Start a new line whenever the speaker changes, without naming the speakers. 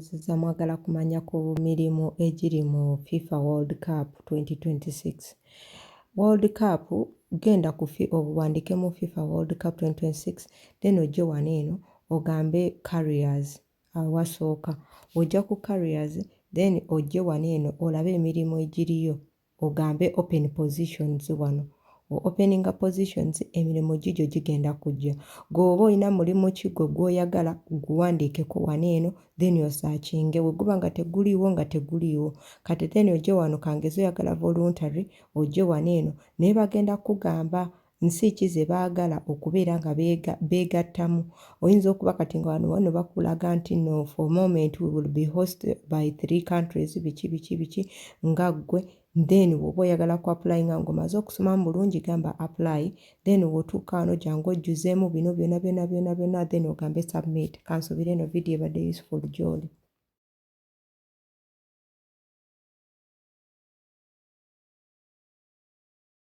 Mbuuzizza mwagala kumanya ku mirimu egiri mu FIFA World Cup 2026. World Cup, genda ku owandiikemu FIFA World Cup 2026, then ojje wano eno ogambe careers awasooka. Ojja ku careers, then ojje wano eno olabe emirimu egiriyo, ogambe open positions. Wano openinga positions, emirimu gigyo gigenda kujja. Gweoba olina mulimu ki gwe gw'oyagala, guwandiikeko wano eno, then osearchinge. Bwe guba nga teguliiwo, nga teguliiwo kati, then ojje wano, kangeze oyagala voluntary, ojje wano eno, naye bagenda kugamba nsi ki ze baagala okubeera nga beegattamu. Oyinza okuba kati nga wano bakulaga nti no, for moment we will be host by three countries, biki biki biki. Nga ggwe then bw'oba oyagala ku applyinga ng'omaze okusomamu bulungi, gamba apply, then w'otuuka wano jangu ojjuzeemu bino byonna byonna byonna byonna, then ogambe submit. Kansuubire eno vidiyo ebadde useful gy'oli.